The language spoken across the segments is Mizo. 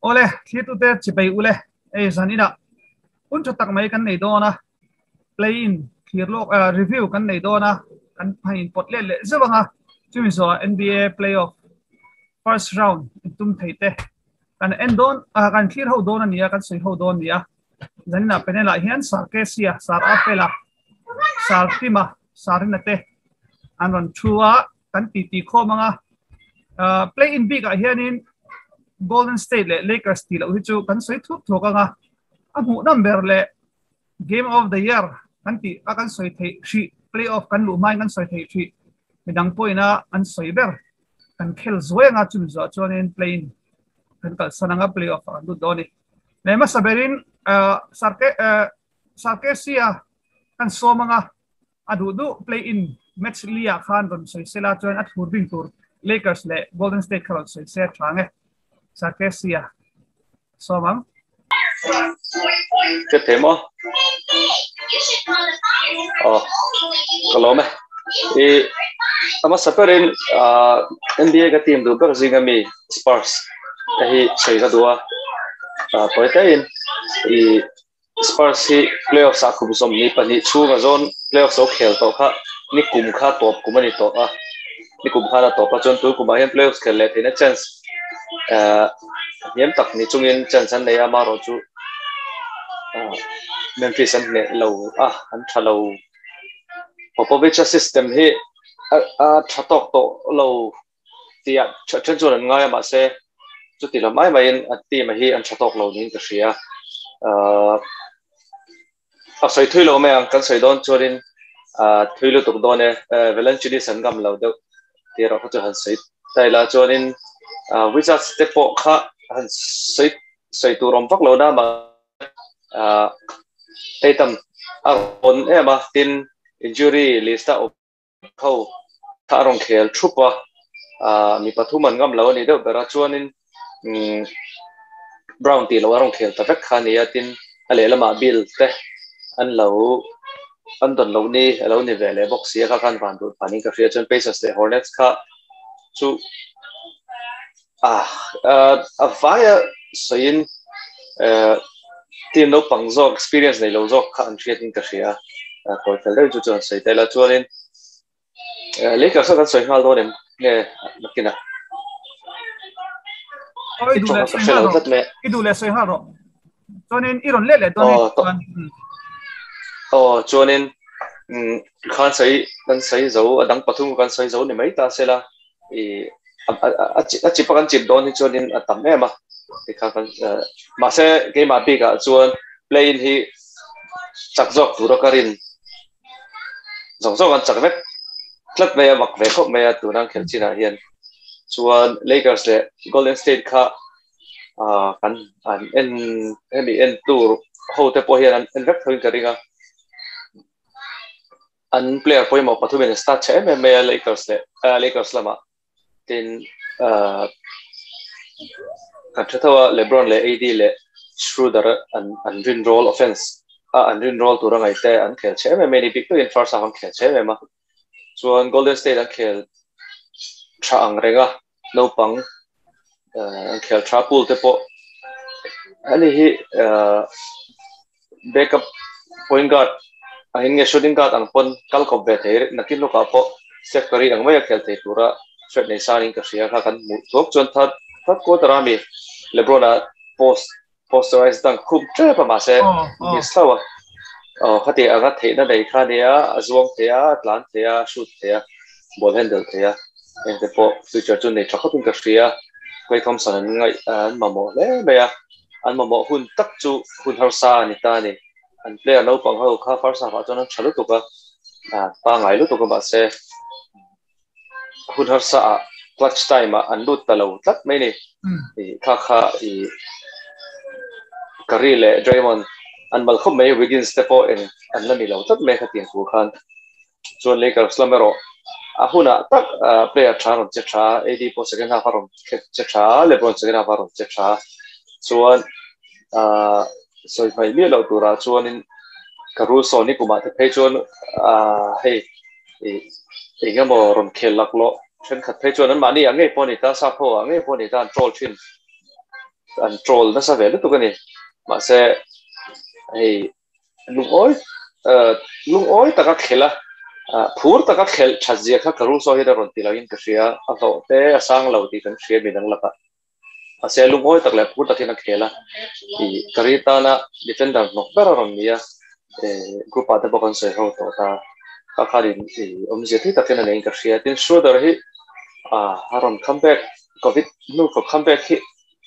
Awle, thlirtute chibai ule, ei zanina hun tha tak mai kan nei dawn a, play-in thlir lawk review kan nei dawn a, kan phain pawt let leh zeuh ang a, chumi zawhah NBA playoff first round intum thei te kan en dawn kan thlir ho dawn a ni a, kan sawi ho dawn a ni a. Zanina panel ah hian Sir Kesia, Sir Apela, Sir Tima, Sir Rina te an rawn thu a, kan titi khawm ang a. Play-in bik ah hianin Golden State leh Lakers tih loh hi chu kan sawi thuak thuak ang a, a hmuh nawm ber leh Game of the Year kan tih a kan sawi theih hrih, playoff kan luh hmain kan sawi theih hrih, midang pawhin a an sawi ber kan khel zuai ang a, chumi zuah chuanin play-in kan kalsan ang a, playoff ah kan lut dawn a ni. Leh hmasa berin Sarkesia kan sawm ang a, a duh duh play-in match li ah khan rawn sawi sela chuan a thlur bing tur Lakers leh Golden State kha rawn sawi se a tha ang e. Sarkesia sawm ang. Ka thei maw? Aw, ka lawm e. I a hmasa berin NBA ka team duh ber zinga mi Spurs te hi sawi ka duh a. Tawi taiin i Spurs hi playoffs ah kum 22 chhunga zawn playoffs lo khel tawh kha ni kum kha tawp kum a ni tawh a. Ni kum khan a tawp a chuan tun kumah hian playoffs khel leh theihna chance hniam tak ni chungin chance an nei a amaherawh chu Memphis an hneh lo a an tha lo. Popovich-a system hi a tha tawk tawh lo tih then chuan an ngai a mahse chuti lo mai maiin a team hi an tha tawk lo niin ka hria. A sawi thui lo mai ang kan sawi dawn chuanin thui lutuk dawn e Valanchunis an ngam lo deuh tih erawh kha chu han sawi ta ila chuanin Wizards te pawh kha han sawi sawi tur awm vak lo na mah Tatum a rawn em a tin injury list a awm Ho kha a rawn khel thup a, mi pathum an ngam lo a nih deuh ber a, chuanin Brown tih loh a rawn khel ta vek kha a ni a, tin a lehlamah Bill te an lo an dawn loh ni a lo ni ve leh bawk si a, kha khan van duh phanin ka hria chuan Pacers leh Hornets kha chu a vaia sawiin team naupang zawk experience nei lo zawk kha an hriatin ka hria a tawi fel deuh chu chuan sawi ta ila chuanin Lakers a kan sawi nghal dawn em nge nakinah I duh leh sawi nghal rawh i duh leh sawi nghal rawh chuanin i rawn let leh dawn chuan aw chuanin khan sawi kan sawi zo a dang pathum kan sawi zo ni mai ta sela i a chip a kan chip dawn hi chuanin a tam em a tikha kan mahse keimah bikah chuan play in hi chak zawk tura ka rin zawk zawk an chak vek tlat mai a mak ve khawp mai a tuna an khelh chinah hian chuan Lakers leh Golden State kha kan an en hemi en tur ho te pawh hian an en vek thoin ka ring a. An player pawimawh pathumin an start chhe em em mai a Lakers leh Lakers lamah tin kan hre tho a LeBron leh AD leh Schroeder an an rin roll offense a an rin roll tur a ngaih te an khel chhe em em mai a ni bik takin first half an khel chhe em em a chuan Golden State an khel tha ang reng a naupang an khel tha pool te pawh ani hi backup point guard a hin nge shooting guard ang pawn kal kawp ve thei nakin lawkah pawh Steph Curry ang mai a khel thei tura threat nei sanin ka hria kha kan hmuh thuak chuan third third quarter a mi LeBron a post posterize dang khum tep a mahse miss hlau a aw khati anga theihna nei kha nia a zuang thei a a tlan thei a shoot thei a ball handle thei a engte pawh future chu nei tha khawpin ka hria Klay Thompson an ngaih an mamawh hle mai a an mamawh hun tak chu hun harsa a ni ta a ni an player naupang ho kha first half ah chuan an tha lutuk a pangai lutuk a mahse hun harsa ah clutch time ah an lut ta lo tlat mai ni i kha kha i Curry leh Draymond an mal khawp mai Wiggins te pawh eng an la ni lo tlat mai kha tiang tur khan chuan Lakers lam erawh a hunah tak player tha rawn che tha AD pawh second half a rawn che tha LeBron second half a rawn che tha chuan sawi hmaih miah loh turah chuanin Caruso ni kumah te phei chuan hei eng emaw rawn khel lak lawh thenkhat phei chuan anmahni ah ngei pawh a ni ta, sap ho ah ngei pawh a ni ta an troll thin. An troll nasa ve lutuk ani. Mahse hei lungawi lungawi taka khel a, phur taka khel that zia kha Caruso hian a rawn ti loin ka hria. A hlawh te a sang lo tih kan hria midang lakah. Mahse lungawi tak leh phur takin a khel a. I Curry tana defender hnawk ber a rawn ni a, group ah te pawh kan sawi ho tawh ta. Kha khanin i awmzia thui takin a neiin ka hria. Tin Schroeder hi a rawn comeback Covid hnu khawp comeback hi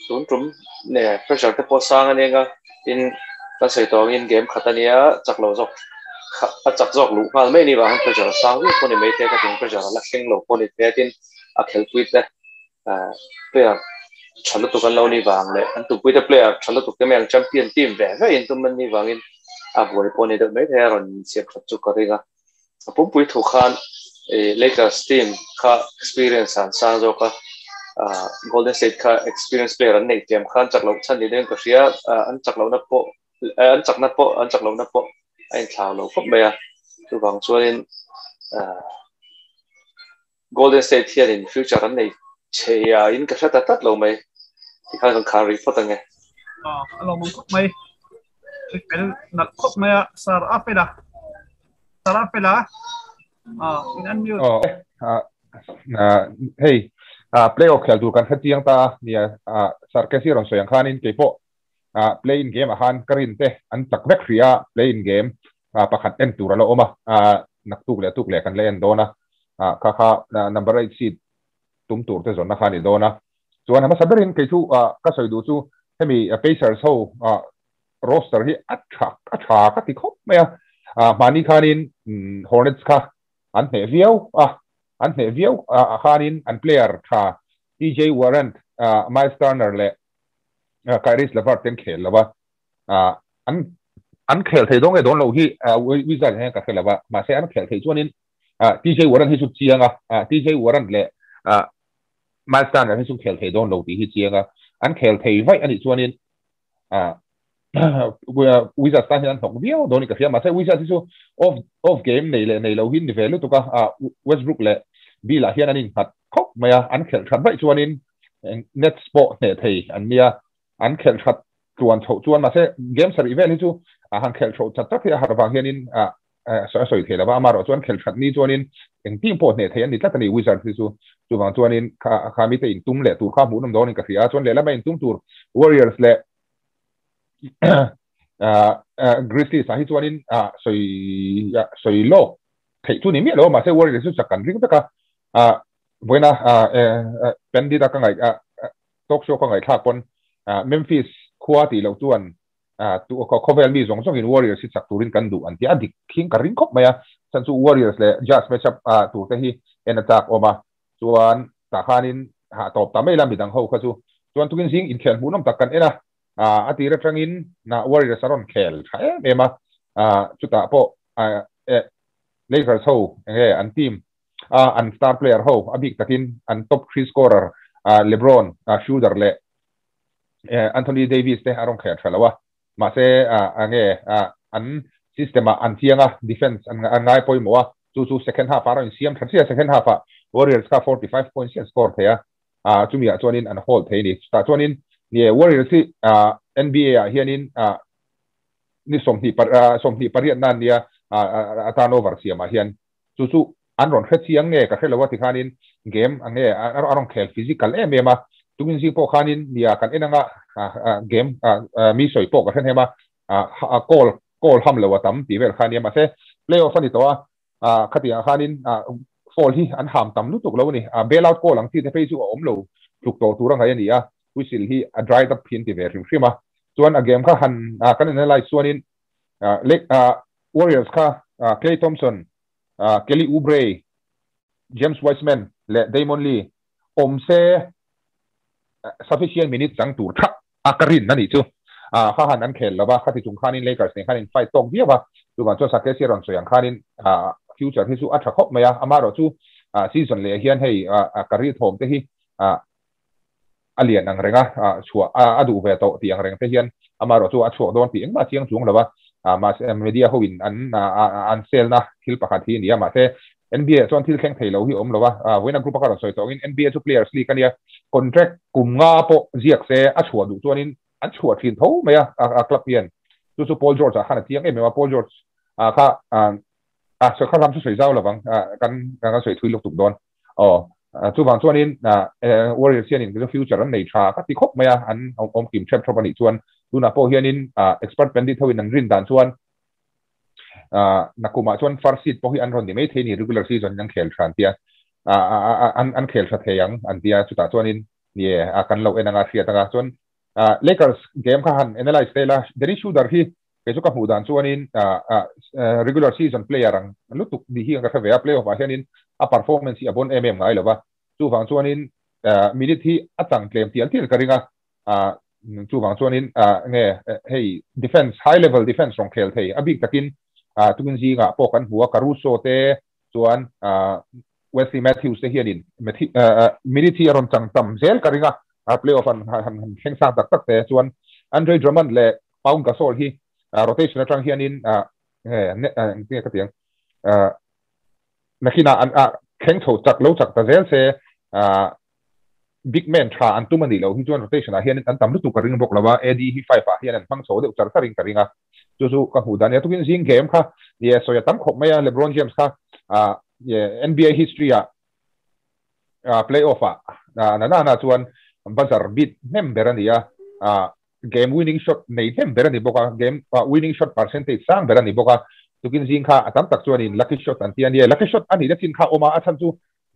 tun tum ne pressure te pawh sang a nia nga tin kan sawi tawh angin game khat a nia chak lo zawk a chak zawk luh nghal mai a nih vangin pressure a sang viau pawh a ni mai thei a ka tin pressure a la thleng lo pawh a ni thei a tin a khelpui te player tha lutuk an lo nih vang leh an tumpui te player tha lutuk te mai ang champion team ve ve in tum an nih vangin a buai pawh a ni deuh mai thei a rawn siam that chu ka ring a. A pumpui thu khan Lakers team kha experience an sang zawk a, Golden State kha experience player an neih tlem khan chak loh chhan ni deuhin ka hria, an chak lohna pawh an chakna pawh an chak lohna pawh a inthlau lo khawp mai a, chuvang chuanin Golden State hianin future an nei chhe a in ka hre ta tlat lo mai, tikhan kan khar rih phawt ange. A lawmawm khawp mai. Fel nalh khawp mai a, Sir a fel a. Sir a fel a. In unmute. Oh, hei, playoff khel tur kan hre chiang ta a nia, Sir Casey rawn sawi ang khanin keipawh play in game ah khan ka rin te an chak vek hrih a, play in game pakhat en tur a la awm a, naktuk leh tuk leh kan la en dawn a, kha kha number 8 seed tum tur te zawnna kha a ni dawn a. Chuan a hmasa berin kei chu ka sawi duh chu hemi Pacers ho roster hi a tha a tha ka ti khawp mai a, mahni khanin Hornets kha an hneh viau a, an hneh viau a khanin an player tha TJ Warren, Myles Turner leh Kairis LeVert te an khel lo a, an an khel thei dawn nge dawn lo hi Wizards hian ka hre lo a, mahse an khel thei chuanin TJ Warren hi chu chiang a, TJ Warren leh Myles Turner hi chu khel thei dawn lo tih hi chiang a, an khel thei vaih a nih chuanin Wizards tan hian an hnawk viau dawn in ka hria, mahse Wizards hi chu off off game nei leh nei lo hi ni ve lutuk a, Westbrook leh Beal ah hian an innghat khawp mai a, an khelh that vaih chuanin Nets pawh hneh thei an nia, an khelh that tluan chhoh chuan mahse game sarih vel hi chu han khelh chhoh chat chat hi a harh vang hianin a sawi thei lova, amaherawh chuan khelh that ni chuanin eng team pawh hneh thei an ni tlat a ni Wizards hi chu, chuvang chuanin kha mite intum leh tur kha hmuhnawm dawnin ka hria a, chuan lehlam a intum tur Warriors leh Grizzlies ah hi chuanin sawi sawi lawk theih chu ni miah lo a, mahse Warriors chu chak kan ring vek a, vawiina Pandit a ka ngaih talk show ka ngaihthlak pawn Memphis khua tih loh chuan khawvel mi zawng zawngin Warriors hi chak turin kan duh an ti a, dik khing ka ring khawp mai a, chhan chu Warriors leh Jazz match up tur te hi en a chak awm a, chuan tah khanin hah tawp ta mai la midang ho kha chu, chuan tukin zing inkhel hmuhnawm tak kan en a, a tir atangin Warriors a rawn khel tha em em a, chutah pawh Lakers ho enge an team an star player ho a bik takin an top three scorer LeBron, Schroeder leh Anthony Davis te a rawn khel tha lo a, mahse enge an system ah an chiang a, defense an ngai pawimawh a, chu chu second half ah a rawn insiam tha chiah a, second half ah Warriors kha 45 points hi an score thei a, chumi ah chuanin an hold thei a ni. Chutah chuanin Warriors hi NBA ah hianin ni 28 na an nia a turnover siam ah hian chu chu an rawn hre chiang nge ka hre lo a tikhanin game ang nge a rawn khel physical em em a, tukin zing pawh khanin nia kan en anga game mi sawi pawh ka hre hnem a call call ham lo a tam tih vel kha ania mahse playoff a ni tawh a khatiang ah khanin foul hi an ham tam lutuk lo a ni a bail out call ang chi te phei chu a awm lo tluk tawh tur a ngaih a ni a whistle hi a dried up hi an ti ve hrim hrim a chuan a game kha han kan analyse chuanin Warriors kha Klay Thompson, Kelly Oubre, James Wiseman leh Damon Lee awm se sufficient minute chang tur thak a ka rin a nih chu. Kha han an khel lova, khati chung khanin Lakers nen khan in fight tawk viau a, chuvang chuan Sakesi a rawn sawi ang khanin future hi chu a tha khawp mai a, amaherawh chu season leh hian hei career thawm te hi a lian ang reng a, chhuah a duh ve tawh tih ang reng te hian amaherawh chu a chhuak dawn tih engmah chiang chuang lo a, mahse media ho in an an sel na thil pakhat hi a ni a, mahse NBA chuan thil thleng thei lo hi awm lo a voina group a ka rawn sawi tawh angin NBA chu players league ania contract kum nga pawh ziak se a chhuah duh chuanin an chhuah thin tho mai a a club hian chu chu Paul George ah khan a chiang em em a Paul George ah kha a sawi kha lam chu sawi zau lovang kan kan sawi thui lutuk dawn aw chuvang chuanin Warriors hianin future an nei tha ka ti khawp mai a an awm kim threp threp anih chuan tunah pawh hianin expert pandit hoin an rin dan chuan nakumah chuan first seed pawh hi an rawn ni mai thei ni regular season an khel than tia an an khel tha thei ang an tia chutah chuanin nie a kan lo en anga hriat anga chuan Lakers game kha han analyze te la Dennis Schroeder hi kei chu ka hmuh dan chuanin regular season player ang lutuk ni hi ka hre ve a playoff ah hianin a performance hi a bon em em ngai lova chuvang chuanin minute hi a chang tlem tial tial ka ringa chuvang chuanin nge hei defense high level defense rong khel thei a bik takin tukin zinga pawh kan hmu a Caruso te chuan Wesley Matthews te hianin minute hi a rawn chang tam zel ka ringa playoff an han thleng sang tak tak te chuan Andre Drummond leh Pau Gasol hi rotation atang hianin nge ka tiang nakina an thleng chho chak lo chak ta zel se big man tha an tum ani lo hi chuan rotation ah hian an tam lutuk ka ring bawk lova AD hi 5 ah hian an hmang chho deuh char charin ka ringa chu chu ka hmuh dan ya tukin zing game kha ye soya tam khawp mai a LeBron James kha NBA history ah playoff ah na na na chuan buzzer beat hnem ber ani a game winning shot nei hnem ber ani bawk a game winning shot percentage sang ber ani bawk a tukin zing kha atam tak chuan in lucky shot an ti ani lucky shot ani na chin kha oma a chan chu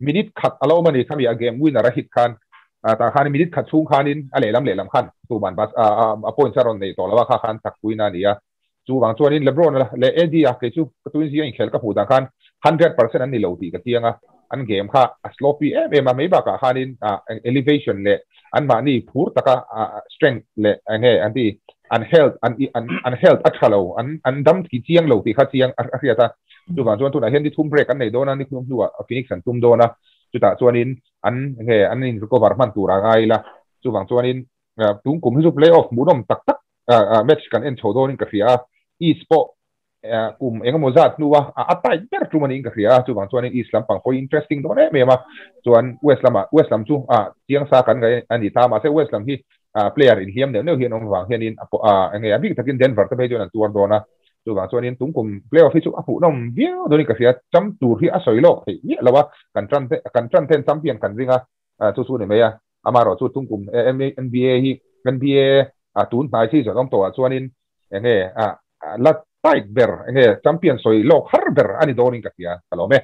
minute khat alo mani khami a game winner a hit khan ta khan minute khat chung khanin a lehlam khan tu man bas a point charon nei to lawa kha khan tak puina ania chu wang chuanin LeBron le AD a ke chu tuin zing in khel ka hu dan khan 100% an ni lo ti ka tianga an game kha a sloppy em em a mai ba ka khanin elevation le an ma ni phur taka strength le nge an ti an health an an health a thalo an an dam ki chiang lo ti kha chiang a hriata chu wang chuan tuna hian ni thum break an nei dona ni thum hnuah Phoenix an tum dona chuta chuanin an nge an in recover man tura ngai la chu wang chuanin tung kum hi chu playoff munom tak tak match kan en chho donin ka hria East pawh kum engemaw zat hnuwa a tight ber tum ani in ka hria chu wang chuanin East lampang pawh interesting dawn em em a chuan West lama West lam chu chiang sa kan ngai ani ta ma se West lam hi player in hiam neuh neuh hian awm wang hianin nge a bik takin Denver te phei chuan an tuar dawn a chu wang chuanin tung kum playoff hi chu a hmuhnawm viau dawnin ka hria cham tur hi a sawi lawk theih miah lo a kan tran ten champion kan ringa chu chu ni mai a ama rawh chu tung kum NBA hi NBA tun hnai season awm tawh ah chuanin enge la tight ber enge champion sawi lawk har ber ani dawnin ka hria ka lo me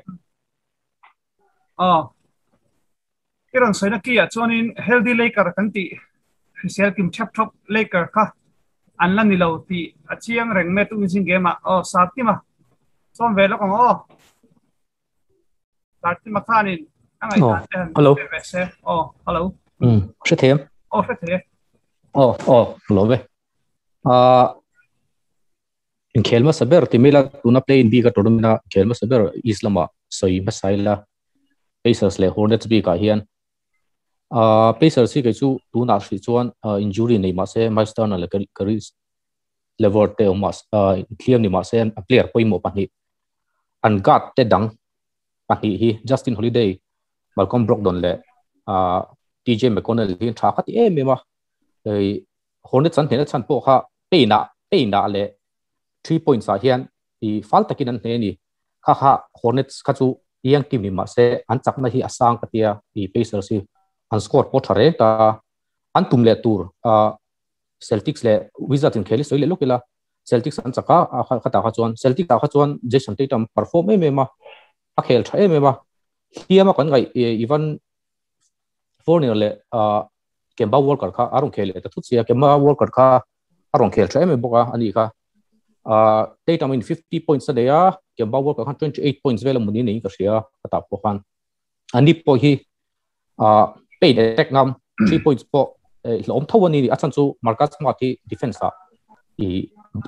iron sawi na ki ah chuanin healthy Laker kan ti hrisel kim thep thop Laker kha an la ni lo ti a chiang reng me tu zing game a o sartima som ve lo kong o sartima khanin angai ta hello se o hello hre them o hre the o o lo ve a in khelma saber timila tuna play in bi ka tournament khelma saber islama soi masaila Pacers le Hornets bi ka hian Pacers hi ke chu tuna hri chuan injury nei ma se Miles Turner le Caris LeVert te ma clear ni ma se a player poimo pahnih an guard te dang pahnih hi Justin Holiday Malcolm Brogdon le TJ McConnell hi tha khati em em a Hornets an hne chan pawh kha peina le 3 points a hian i fal takin an hne ni kha kha Hornets kha chu yang team ni ma se an chakna hi asang katia i Pacers hi an score po thare ta an tum le tur Celtics le Wizards in kheli soi le lokila Celtics an chaka kha ta kha chuan Celtics ta kha chuan Jason Tatum perform em em a a khel tha em em a hiama kan ngai Evan Fournier le Kemba Walker kha arong khel ta thu chia Kemba Walker kha arong khel tha em em boka ani kha Tatum in 50 points a deya Kemba Walker khan 28 points vela muni nei ka hria ta po khan ani po hi pain attack ngam 3 points po lom tho ani a chan chu Marcus Smart hi defense a i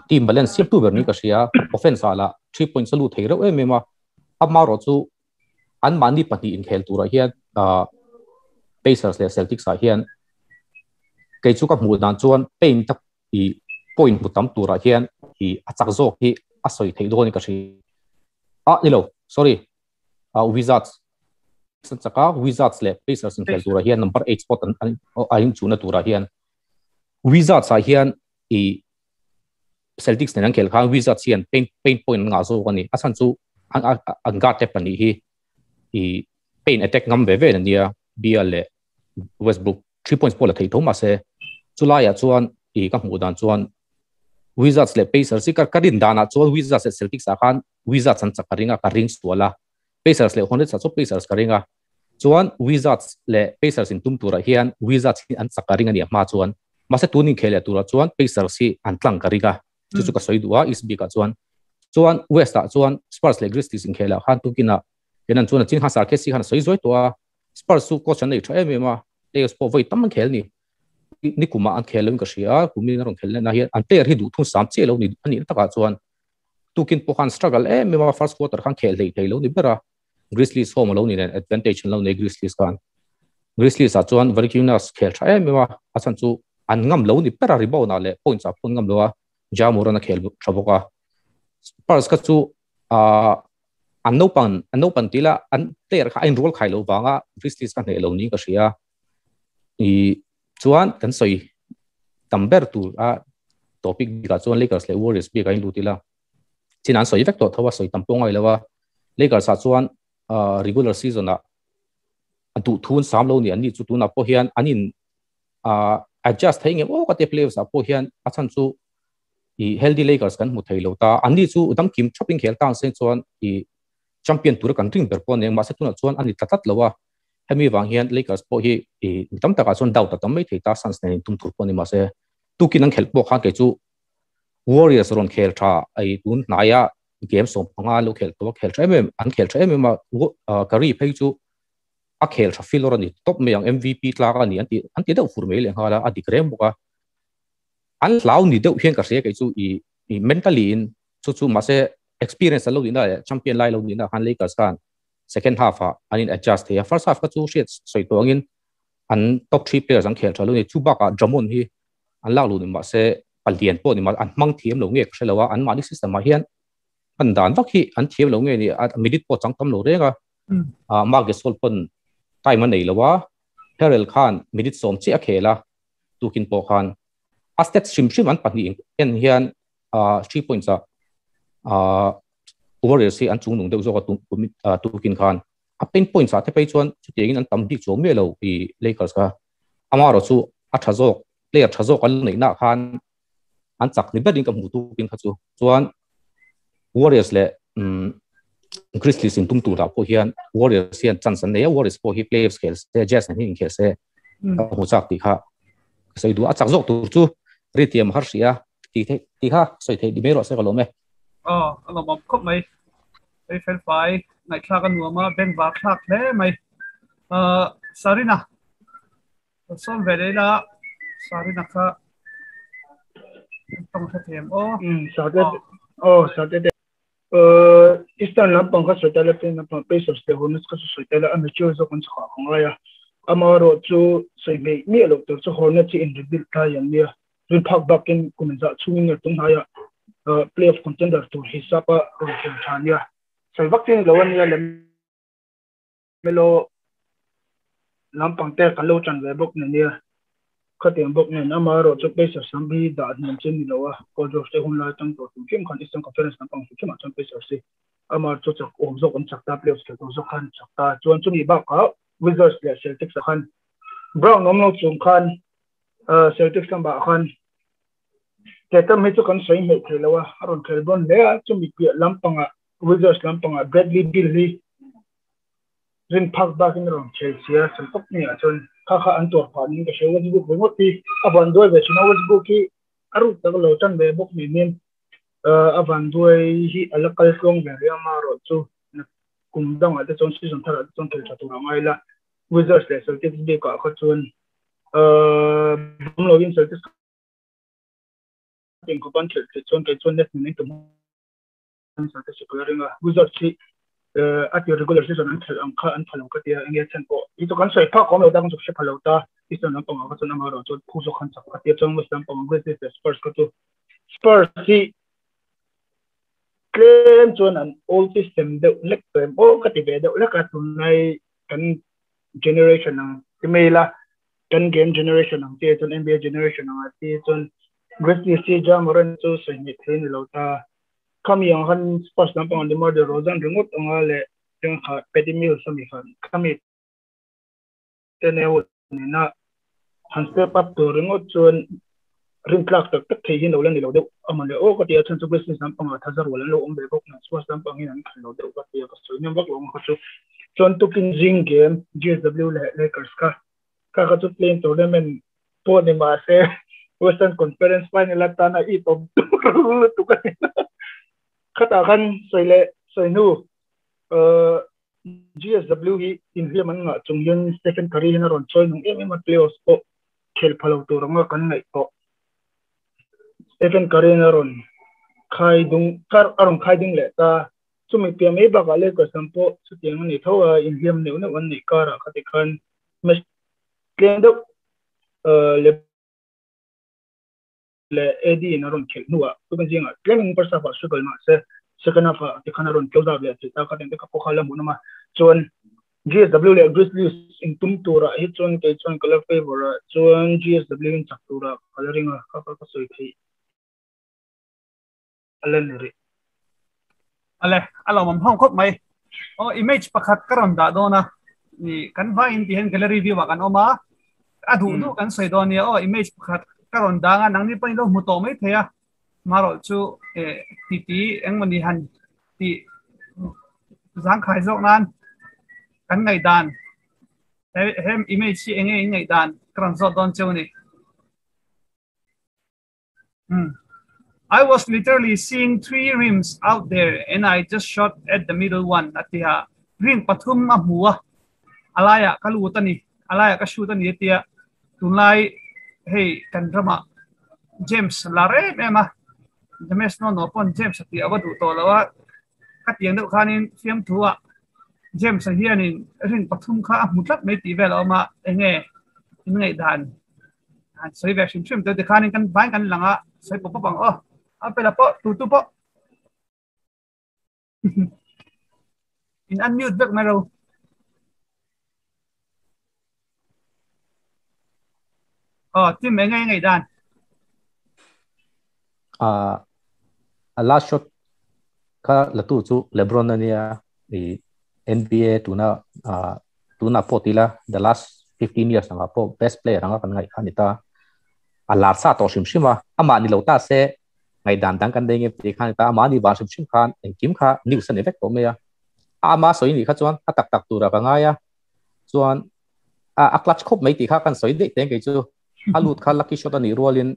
team balance siam tu ber ni ka hria offense ala 3 points lu thei reuh em em a ama ro chu an mani pahnih in khel tura hian Pacers le Celtics a hian kei chu ka hmu dan chuan pain tak i point mu tam tura hian i achak zawk hi a sawi thei dawn ka hri a ni lo sorry Wizards san chaka Wizards le Pacers in khel tura hian number 8 spot an a in chuna tura hian Wizards a hian i Celtics nen an khel khan Wizards hian paint point nga zo ani a chan chu an guard te pani hi i paint attack ngam ve ve ania Beal le Westbrook 3 points pawh la thei tho ma se chulaiah chuan i ka hmuh dan chuan Wizards le Pacers hi ka rin danah chuan Wizards le Celtics ah khan Wizards an chak ka ring a ka ring sual a Pacers le Hornets ah chu Pacers ka ring a chuan Wizards le Pacers in tum turah hian Wizards hi an chak ka ring a ni a hma chuan mahse tunin khel leh turah chuan Pacers hi an tlang ka ring a chu chu ka sawi duh a East bikah chuan chuan West ah chuan Spurs leh Grizzlies inkhelah khan tukinah kenan chuan a chin khan Sarkis khan a sawi zuai tawh a Spurs chu coach an nei tha em em a players pawh vawi tam an khel ni ni kuma an khel lo in ka hria kumin a rawn khel lehna hian an player hi duh thung sam chiah lo ni anih na takah chuan tukin pawh khan struggle em em a first quarter khan khel hlei thei lo ni ber a Grizzlies home lo ni nen advantage an lo nei Grizzlies khan Grizzlies ah chuan Valanciunas khel tha em em a a chhan chu an ngam lo ni ber a rebound ah leh points ah pawh an ngam lo a Ja Morant a khel tha bawk a Spurs kha chu an naupan an naupan tih la an player kha a inrual khai loh vanga Grizzlies kha hneh lo niin ka hria i chuan kan sawi tam ber tur a topic bikah chuan Lakers leh Warriors bikah in lut ila chin an sawi vek tawh tho a sawi tam pawh ngai lo a Lakers ah chuan regular season ah a duh thun sam lo ni an ni chu tunah pawh hian an in adjust thei ngem aw ka te playoffs ah pawh hian a chhan chu i healthy Lakers kan hmu thei lo ta an ni chu dam kim thapin khel tang seng chuan i champion tur kan ring ber pawh aniang mahse tunah chuan ani tla tlat lo a hemi wang hian Lakers pawh hi i tam takah chuan doubt a tam mai thei ta Suns nen in tum tur pawh ni mahse tukin an khelh pawh khan kei chu Warriors rawn khel tha ai tun hnaia game 15 lo khel tawh khel tha em em an khel tha em em a Curry phei chu a khel tha filawr ani top mai ang MVP tlak ani an ti deuh fur mai leh nghal a a dik reng bawk a an hlau ni deuh hian ka hria kei chu i mentally in chu chu mahse experience an lo nihna leh champion lai lo nihna khan Lakers khan second half ah an in adjust thei a first half kha chu hriat sawi tawh angin an top 3 players an khel tha lo ni chu bakah Drummond hi an lak lu ni mahse palian pawh ni ma an hmang thiam lo nge ka hre lo a an mahni system ah hian an dan vak hi an thiam lo nge ni a minute pawh chang tam lo reng a Marc Gasol pawn time a nei lo a Harrell khan minute 10 chiah a khel a tukin pawh khan a stats hrim hrim an pahnih en hian 3 points a Warriors hi an chung nung deuh zawk a tukin khan a paint points ah te phei chuan chutiangin an tam bik chuang miah lo i Lakers kha ama erawh chu a tha zawk player tha zawk an neih nah khan an chak ni berin ka hmu tukin kha chu chuan Warriors leh Grizzlies in tum turah pawh hian Warriors hian chance an nei a Warriors pawh hi playoffs khel se Jazz nen hi inkhel se ka hmu chak tih kha ka sawi duh a chak zawk tur chu ri tiam har hria ti thei ti kha sawi thei di mai rawh se ka lawm e. Aw a lawmawm khawp mai hei fel fai ngaihthlak a nuam a bank var thlak hle mai Sarina sawm ve leh ila Sarina kha tawng hre thiam aw. Aw Saturday Eastern lampang kha sawi tala pen lampang Pacers te Hornets kha chu sawi tala a mature zawk an chhuah ka ngai a ama erawh chu sawi hmei miah loh tur chu Hornets hi in rebuild lai an nia rin phak bakin kum zah chhungin nge tum hnaia playoff contender tur hisap a rawn khel tha nia sawi vak chi ni lo ania lem melo lampang te kan lo tan ve bawk nia khatiang bawk nen ama erawh chu Pacers lam hi dah hniam chu ni lo a Paul George te hun lai tang tawh hrim hrim khan Eastern Conference lampang hrim hrimah chuan Pacers hi ama chu chak awm zawk an chak ta playoffs khel tawh zawk khan chak ta chuan chumi bakah Wizards leh Celtics ah khan Brown awm lo chung khan Celtics lamah khan Tatum hi chu kan sawi hmeih thei lo a a rawn khel bawn hle a chumi piah lampangah Wizards lampangah Bradley Beal hi rin phak bakin a rawn khel sia sal tawp ni ah chuan kha kha an tuar phah niin ka hria Westbrook ringawt hi a van duai ve thin a Westbrook hi a ruk tak lo tan ve bawk niin a van duai hi a la kal tluang ve rih a amaherawh chu kum dangah te chuan season tharah te chuan khel tha tur a ngai la Wizards leh Celtics bikah kha chuan bum lovin Celtics in khawp an khelh theih chuan kei chuan Nets nen an tum Celtics chu ka la ring a Wizards hi a ti regular season an khelh ang kha an pha lo ka tia enge chhan pawh hi chu kan sawi phak awm lo ta kan chu hre pha lo ta Eastern lampangah kha chuan amaherawh chuan phu zawk khan chak ka tia chuan West lampangah Grizzlies leh Spurs kha chu Spurs hi Tlem chuan an old system deuh lek tawh em aw ka ti ve deuh lek a, tunlai kan generation ang ti mai ila, kan game generation ang te chuan NBA generation ang ah te chuan Grizzlies hi Ja Morant chu sawi hnih thei a ni lo ta. Khami ang khan Spurs lampang DeMar DeRozan ringawt anga leh tiang kha Patty Mills ami khan khami te neu nena han step up tur ringawt chuan rintlak tak tak thei hi lo la ni lo deuh a mawn le aw ka ti a, chhan chu Grizzlies lampangah thaza rual an lo awm ve bawk nen Spurs lampang hian an khan lo deuh ka ti a, ka sawi hnem vak lo ang kha chu. Chuan tukin zing game GSW leh Lakers kha kha kha chu play-in tournament pawh ni mah se Western Conference final atana it awm tur lutuk a ni. Khatah khan sawi leh sawi hnu GSW hi inhliam an ngah chung hian Stephen Curry hian a rawn chawi nung em em a, playoffs pawh khel pha lo tur anga kan ngaih tawh. Stephen Curry hian a rawn khai dung a rawn khai ding leh ta. Chumi piah mai bakah Lakers lam pawh chutiang a ni tho a, inhliam neuh neuh an neih karah khati khan match tlem deuh le leh AD in a rawn khelh hnuah tukin zingah tlemin first half ah struggle mah se second half ah tikhan a rawn close out leh thei ta kha tengte kha pawh kha la hmuhnawm a. Chuan GSW leh Grizzlies in tum turah hi chuan kei chuan ka la favour a, chuan GSW in chak turah ka la ring a, kha kha ka sawi theih a la ni rih. Ale, a lo awm hlawm khawp mai. Aw, image pakhat ka rawn dah dawn a, ni kan vaiin tih hian gallery view ah kan awm a, a duh duh kan sawi dawn nia aw, image pakhat ka rawn dang a, nangni pawhin lo hmu tawh mai thei a, marawh chu eh titi engmawni han tih zangkhai zawk nan kan ngaihdan he he image hi enge in ngaihdan ka rawn zawt dawn cheu a ni. I was literally seeing three rims out there and I just shot at the middle one a ti a, rim pathum a hmu a, a laiah ka lut a ni, a laiah ka shoot a ni a ti a, tunlai hei kan ramah James lar em em a, James no no pawn James a tih a va duh tawh lo a, ka tiang deuh khanin fiamthu ah James a hianin rin pathum kha a hmu tlat mai tih vel a awm a, enge in ngaihdan? Han sawi ve hrim hrim te tikhanin kan vain kan lang a sawi pawp pawp ang aw a pela pawh tu tu pawh in unmute vek mai ro oh tim enge ngai dan a last shot kha latu chu LeBron ania i NBA tuna tuna pawh tila the last 15 years anga pawh best player anga kan ngaih kha ni ta a lar sa tawh hrim hrim a amah ni lo ta se ngaihdan dang kan nei nge ti khan ta amah ni van hrim hrim khan engkim kha news ani vek tawh mai a ama sawi ni kha chuan a tak tak tura ka ngai a chuan a clutch khawp mai tih kha kan sawi daih teng kei chu a lut kha lucky shot ani rualin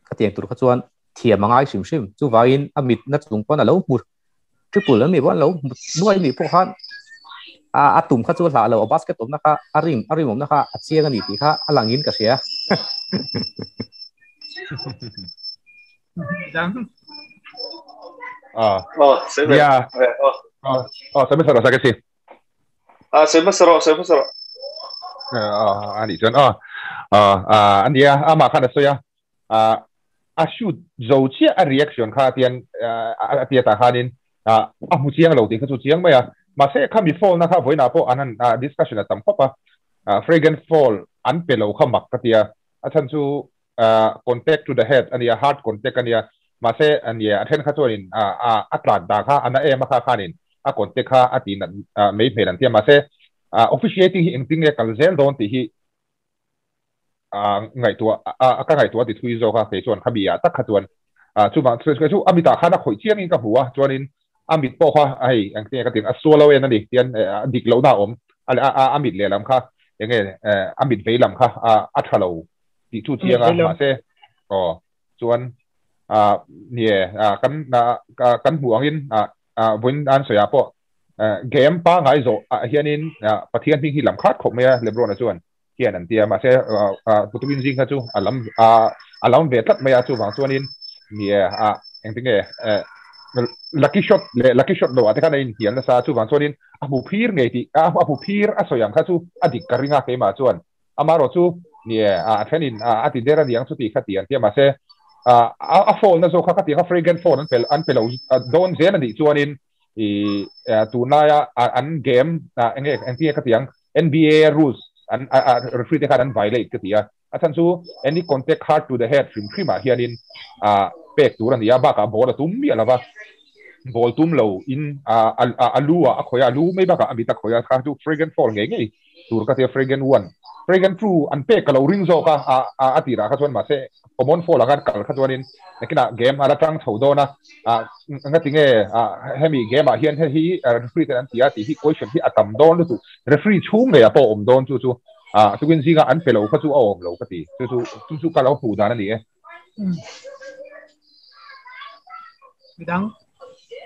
ka tiang tur kha chuan thiam angai hrim hrim chu vangin a mit na chung pawn a lo hmu triple an mi pawh an lo nuai mi pawh khan a a tum kha chu hlah lo a basket awmna kha a rim a rim awmna kha a chiang ani tih kha a lang in ka hria. Dang. Ah. Oh, same. Yeah. Oh. Oh, oh, same saro sa kasi. Ah, same saro, same saro. Ah, ani chuan ah ah ah ania ama khan a sawi a ah a shoot zo chiah a reaction kha tian a tia tah khanin a hmu chiang lo tih kha chu chiang mai a mahse khami fall na kha vawiinah pawh an han discussion a tam khawp a Fragrant fall an pe lo kha mak ka tia a chhan chu contact to the head ania hard contact ania mahse ania a then kha chuanin a tlan dan kha ana em a kha khanin a contact kha a ti nat mai hmel an tia mahse officiating hi engtin nge kal zel dawn tih hi ngaihtuah a ka ngaihtuah ti thui zawk a kei chuan kha mi ah tak kha chuan chuvang chu a mitah khan a khawih chiangin ka hmu a chuanin a mit pawh kha hei engtin nge ka tin a sual lo en a ni tian dik lohna a awm a mit lehlam kha enge a mit vei lam kha a tha lo tih chu chiang a mahse aw chuan nie kan kan hmuh angin vawiin an sawi ah pawh game pangai zawh ah hianin Pathian hming hi lam khat khawp mai a LeBron-a chuan hian an ti a mahse Putukin zing kha chu a lam a lam ve tlat mai a chuvang chuanin nie a engtin nge lucky shot leh lucky shot lo ah te khan a inhnial nasa chuvang chuanin a hmu phir ngei tih a hmu phir a sawi ang kha chu a dik ka ring a keimah chuan amaherawh chu nie a thenin a ti der aniang chu tih kha ti an ti a mahse A a fall na zo kha ka ti kha flagrant foul an pe lo don zel ani chuanin i tunlaia an game enge eng ka tiang NBA rules an referee te khan an violate ka tia a chan chu any contact hard to the head hrim hrima hianin a pek tur ani a ba ka ball a tum mi alawa ball tum lo in a a lu a khoya lu mai ba ka amita khoya kha chu flagrant foul nge nge tur ka tia flagrant 1 flagrant 2 an pek ka lo ring zo ka a a atira kha chuan ma se common foul angan kal kha chuanin nakina game ala tang chho dona a nga tinge a hemi game a hian he hi referee te an tia ti hi question hi atam don lu tu referee chung le a po om don chu chu a tukin zinga an pelo kha chu a om lo ka ti chu chu chu chu ka lo hu dan ani e. Midang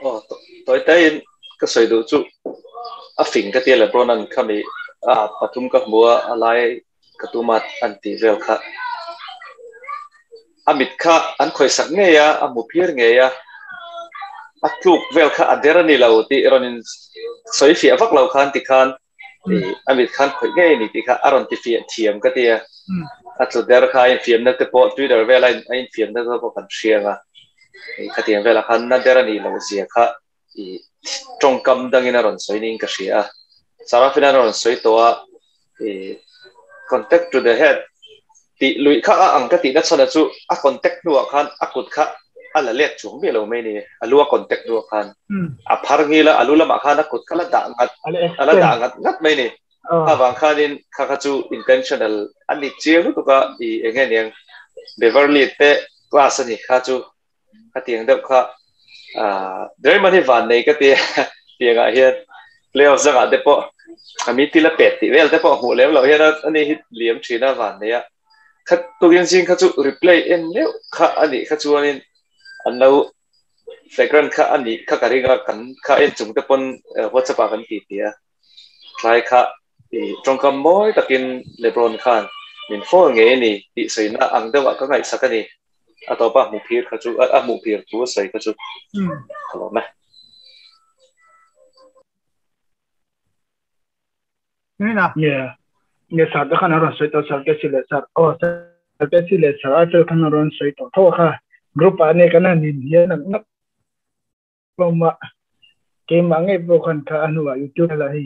oh toy te in ka soi du chu a fing ka tia LeBron an khami a pathum ka hmua alai ka tuma an ti vel kha amit kha an khoi sak nge ya a mu phir nge ya a tluk vel kha adera ni lo ti ronin soi fi avak lo khan ti khan amit khan khoi nge ni ti kha aron ti fi thiam ka tia a tlu der kha in fiam na te po Twitter vel in fiam na po kan hrianga kha tiang vel khan na dera ni lo zia kha i tong kam dangin aron soi ning ka hria Sarafina ron soi to a contact to the head ti lui kha a ang ka ti na chana chu a contact nuwa khan a kut kha a la let chung mi lo mai ni a lua contact nuwa khan a phar ngi la alu lama khan a kut kha la da ngat ala da ngat ngat mai ni a wang khanin kha kha chu intentional ani chiang lu ka i enge niang Beverly te class ani kha chu kha tiang deuh kha a Draymond hi van nei ka ti tianga hian playoff zanga te po ami ti la pet ti vel te po hmu lem lo hian ani hi liam thina van nei a kha tukin jing kha chu replay en leu kha ani kha chuanin an lo flagrant kha ani kha ka ringa kan kha en chung te pon WhatsApp a kan ti tia thlai kha i tongkam moi takin LeBron khan min phone nge ni ti soina ang dewa ka ngai sakani atopa mu phir kha chu a mu phir tu soi kha chu hello me. Ni na yeah ne sar da khan ron soi to sar ke sile sar o sar ke sile sar a fel khan ron soi to tho kha group a ne kana ni ye nak nak ma ke ma nge bo khan kha anu a YouTube la hi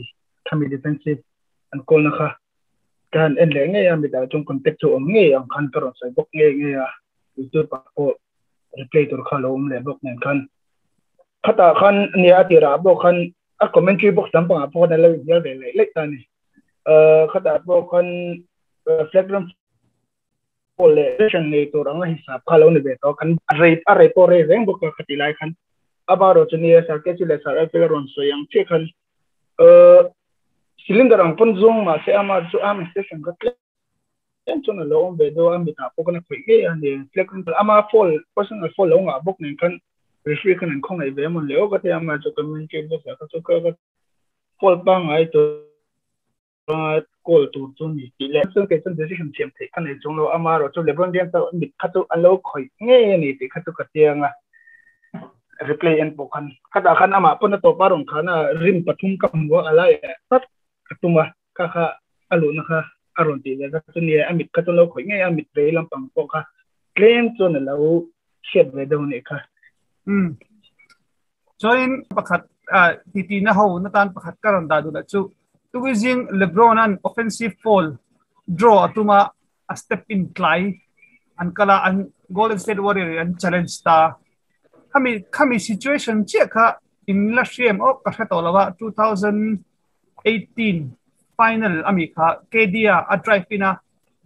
khami defensive an kol na kha kan en le nge ya mi da chung contact chu om nge ang khan ka ron soi bok nge nge ya YouTube pa ko replay tur kha lo um le bok nen khan khata khan ni a ti ra bo khan a commentary box tam pa po na lo hial ve le le ta ni khata bo khan flagrant foul le session nei tur anga hisap kha lo ni ve to kan rate a rate po re reng bok ka khati lai khan abaro chuni sar ke chile sar a ron so yang che khan cylinder ang pon zong ma se ama chu am station ka tlem chuna lo om ve do ami ta po kana khoi ge ani flagrant ama foul personal foul lo nga bok nen khan referee kan an khong ai ve mon leo ka te ama chu commentary box ka chu ka foul pa ngai to call tur chu ni ti le chu ke chun decision siam thei kan nei chung lo ama ro chu LeBron James ta mit kha chu an lo khoi nge ni ti kha chu ka tianga replay en po khan khata khan ama pon to parong khana rim pathum kam wa alai tat tuma ka kha alu na kha aron ti le ka chu ni amit kha chu lo khoi nge amit ve lam pang po kha claim chu na lo shet ve do ni kha. Join pakhat ti ti na ho na tan pakhat karon da du la chu tuwizing LeBron an offensive foul draw atuma a step in clay an kala an Golden State Warrior an challenge ta khami khami situation che kha in la shriem o ka to lawa 2018 final ami kha KD a drive ina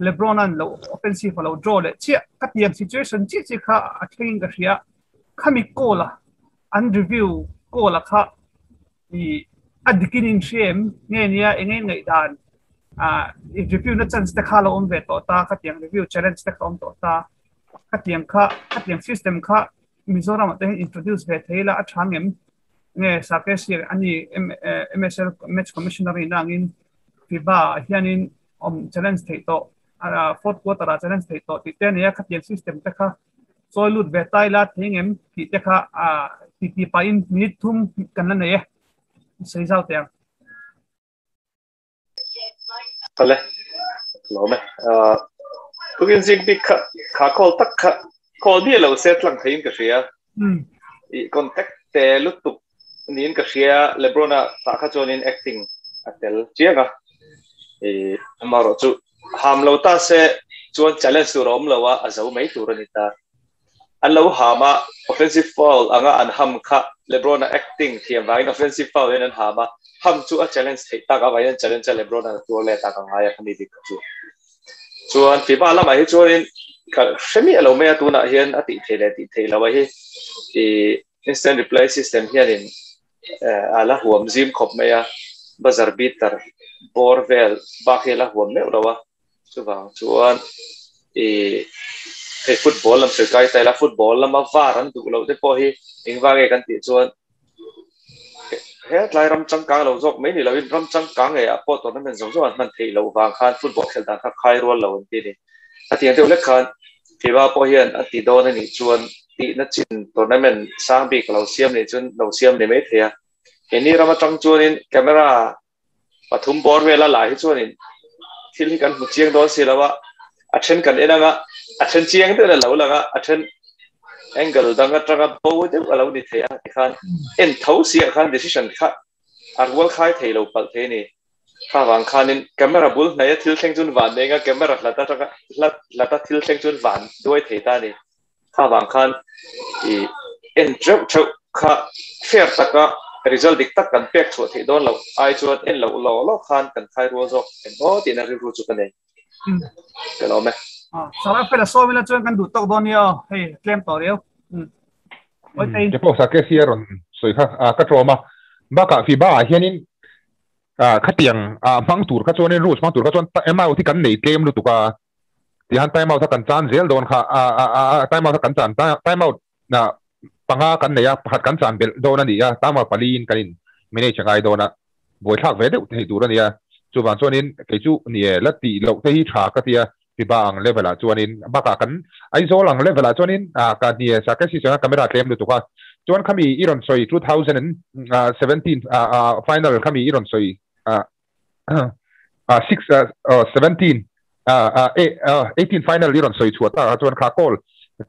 LeBron an lo offensive lo draw le che ka tiang situation che che kha a thleng ka hria khami kola an review kola kha i adikin in shriem nge nia enge ngai dan a review na chance te kha lo om ve to ta kha tiang review challenge te kha om to ta kha tiang kha kha tiang system kha Mizoram te introduce ve theila a thangem nge sake sir ani MSL match commissioner in angin FIBA hianin om challenge thei to fourth quarter a challenge thei to ti te nia kha tiang system te kha soilut ve tai la thingem ti te kha a ti ti pa in minute thum kan la nei sei zau te ale lo me tukin jing bi kha kha kol tak kha Call mi lo se tlang thein ka hria. I contact te lutuk niin ka hria. LeBron a ta kha chuan in acting a tel chianga. I amaro chu ham lo ta se chuan challenge tur a awm lo a, a zo mai tur ani ta. An lo hama offensive foul anga an ham kha LeBron a acting thiam wangin offensive foul in an hama ham chu a challenge thei tak awai an challenge a LeBron a tur le tak angai a khami dik chu. Chuan FIBA lamah hi chuanin ka hremi alo mai a, tunah hian a tih thei leh tih thei lo a hi. I instant replay system hianin a la huam zim khawp mai a, buzzer beater bawr vel bak hi a la huam meuh lo a. Chuvang chuan i hei football lam sawi kai ta ila, football lama VAR an duh loh te pawh hi engvang nge kan tih chuan he tlai ram changkang lo zawk mai ni loin ram changkang ngei ah pawh tournament zawng zawng an hman theih loh vang khan football khelh dan kha khai rual lo an ti a ni. A tiang deuh hlek khan FIBA pawh hian a ti dawn a nih chuan tihna chin tournament sang bik lo siam nih chuan lo siam ni mai thei a. Keini ram atang chuanin camera pathum bawr vela lah hi chuanin thil hi kan hmu chiang dawn si lo a, a then kan en anga a then chiang deuh a lo lang a, a then angle dang atanga bo deuh a lo ni thei a, tikhan en tho si ah khan decision kha a rual khai thei lo palh thei a ni. Kha vang khanin camera bul hnaih a thil thleng chuan van nei anga camera hlat atanga hlat hlat a thil thleng chuan van duai thei ta a ni. Kha vang khan i en theuh theuh kha fair taka result dik tak kan pek chhuah theih dawn loh ai chuan en loh law law khan kan khai rual zawk eng aw tihna rilru chu ka nei. Ka lawm e. Sara fela sawmila chuan kan duh tawk dawn nia aw, hei tlem tawh riau. Oi tei. Ke pawh sa ke sia rawn sawi kha ka tlawm a. Bakah FIBA ah hianin khatiang hmang tur kha chuanin rules hmang tur kha chuan time out hi kan nei tlem lutuk a. Tihan time out a kan chan zel dawn kha time out a kan chan time out na panga kan nei a, pakhat kan chan belh dawn a ni a, time out pali in kan in manage a ngai dawn a, buaithlak ve deuh thei tur a ni a. Chuvang chuanin kei chu ni e, la tih loh te hi tha ka ti a, FIBA ang level ah chuanin bakah kan Aizawl ang level ah chuanin ka ni e, sa ke si chuan camera tlem lutuk a. Chuan khami i rawn sawi 2017 final khami i rawn sawi 6 17 18 final i rawn sawi chhuah tak ah chuan kha call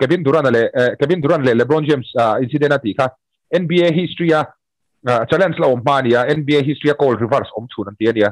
Kevin Durant leh Kevin Durant leh LeBron James incident a tih kha NBA history a challenge la awm hma a ni a, NBA history a call reverse awm chhun an ti a nia.